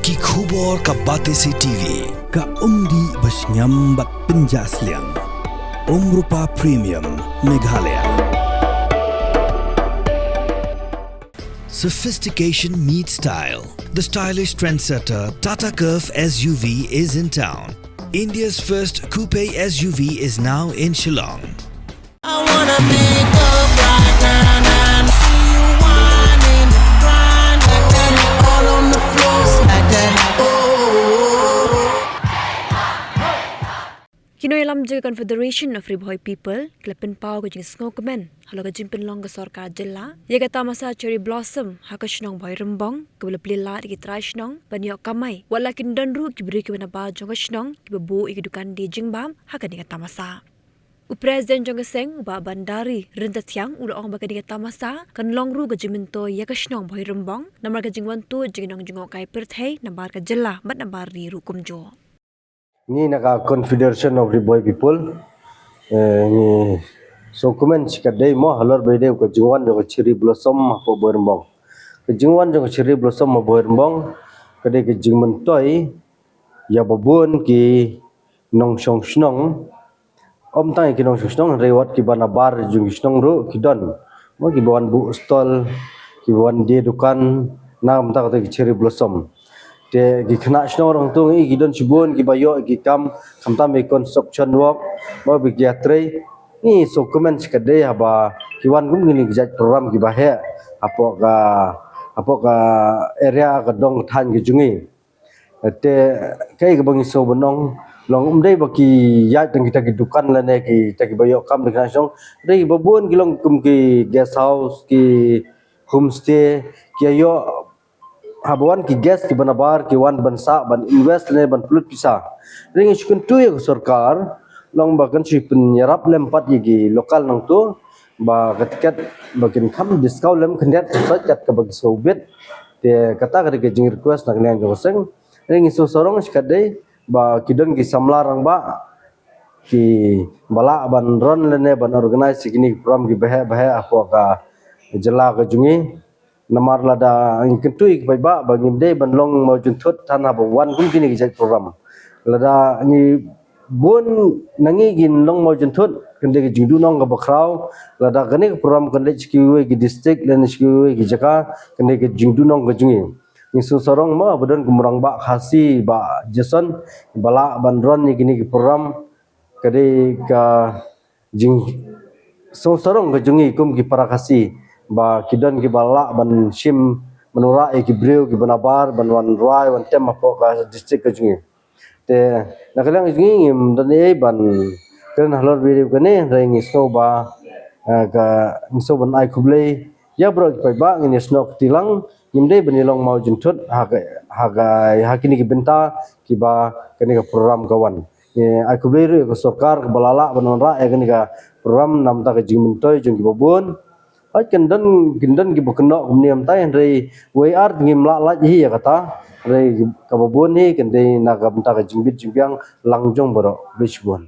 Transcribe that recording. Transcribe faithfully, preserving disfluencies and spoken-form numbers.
Ki khubor ka Batesi T V. Ka umdih ba shngiam bad pynjah sliang. Umrupa Premium Meghalaya. Sophistication meets style. The stylish trendsetter Tata Curvv S U V is in town. India's first coupe S U V is now in Shillong. I wanna pick up right now, now. See you whining, grinding, all on the floor, smack that. Oh, oh, oh, oh. Ki nongïalam jong ka Confederation of Ri Bhoi People ki la pynpaw ka jingsngewkmen halor ka jingpynlong ka sorkar jylla ïa ka tamasa Cherry Blossom ha ka shnong Bhoirymbong, kaba la plie lad ïa ki trai shnong ban ïoh kamai, wat la kin don ruh ki briew kiba nabar jong ka shnong kiba buh ïa ki dukan die jingbam ha kane ka tamasa. U President jong ka seng, u Bah Bandari Ryntathiang, u la ong ba kane ka tamasa kan long ruh ka jingmyntoi ïa ka shnong Bhoirymbong namar ka jingwanto jong ki nongjngohkai pyrthei nabar ka jylla bad nabar ri ruh kumjuh. Ngi na ka Confederation of Ri Bhoi People, eh, ngi sngewkmen shikatdei mo halor ba ïadei ka jingwan jong ka Cherry Blossom hapoh Bhoirymbong. Ka jingwan jong ka Cherry Blossom hapoh Bhoirymbong ka dei ka jingmyntoi ïa ba bun ki nongshong shnong. Ym tang ïa ki nongshong shnong, hynrei wat kiba nabar jong ki shnong ruh ki don. Mo, kiba wan buh stall, kiba wan die dukan na ka bynta kata ka Cherry Blossom. Te ki khynnah shnong ruh hangto ngi i ki don shibun kiba ïoh ïa ki kam, khamtam ïa ki construction work, mo, ba ki ïatrei. Ngi sngewkmen shikatdei haba ki wan kum kine ki jait program kiba heh hapoh ka, hapoh ka area, ka dong ka thaiñ ka jong ngi. Te kaei kaba ngi sngew ban ong, long ym dei ba ki ïaid tang kita ki dukan lane kita kiba ïoh kam da ki nongshong, dei ba bun ki long kum ki guest house, ki homestay, ki ïoh, haba wan ki guest kiba nabar ki wan ban sah, ban invest lane ban pynlut pisa. Dei ngi shu kyntu ïa ka sorkar, long ba kan shu pynïarap lem pat ïa ki local nangto ba ka tiket ba kin kham discount lem khyndiat khynsoit kat kaba ki sngewbit. Te kata ka dei ka jingrequest na ka liang jong ka seng. Dei ngi sngewsarong shikatdei ba ki don ki samla rangbah kiba lah ban run lane ban organise ïa kine ki program kiba heh ba heh hapoh ka jylla ka jong ngi. Namar lada ngi kyntu ïa ki paidbah ba ngim dei ban long mawjynthut than haba wan kum kine ki jait program. Lada ngi bun na ngi ngin long mawjynthut, kan dei ka jingduhnong kaba khraw. Lada kane ka program kan leit sha kiwei ki district lane sha kiwei ki jaka, kan dei ka jingduhnong ka jong ngi. Ngi sngewsarong mo ba don kum u rangbah Khasi Bah Jason ba lah ban run ïa kine ki program. Ka dei ka jingsngewsarong ka jong ngi kum ki para Khasi ba ki don kiba lah ban shim, ban wanrah ïa ki briew kiba nabar ban wan rwai wan tem hapoh ka district ka jong ngi. Te na ka liang jong ngi ngim don ei ban kren halor video kane, hynrei ngi sngew ba, eh, ka, ngi sngew ban ai khublei ïa baroh ki paidbah. Ngin ïasnoh kti lang, ngim dei ban ïalong mawjynthut ha ka, ha ka, ha kine ki bynta kiba kane ka program ka wan. Ngi ai khublei ruh ïa ka sorkar kaba la lah ban wanrah ïa kane ka program na ka bynta ka jingmyntoi jong kiba bun. Hooid, kin don, kin don kiba kynnoh kumne kumtai, hynrei wei ar ngim lah lait hi ïa kata. Hynrei kaba bun hi kan dei na ka bynta ka jingbit jingbiang lang jong baroh. Khublei shibun.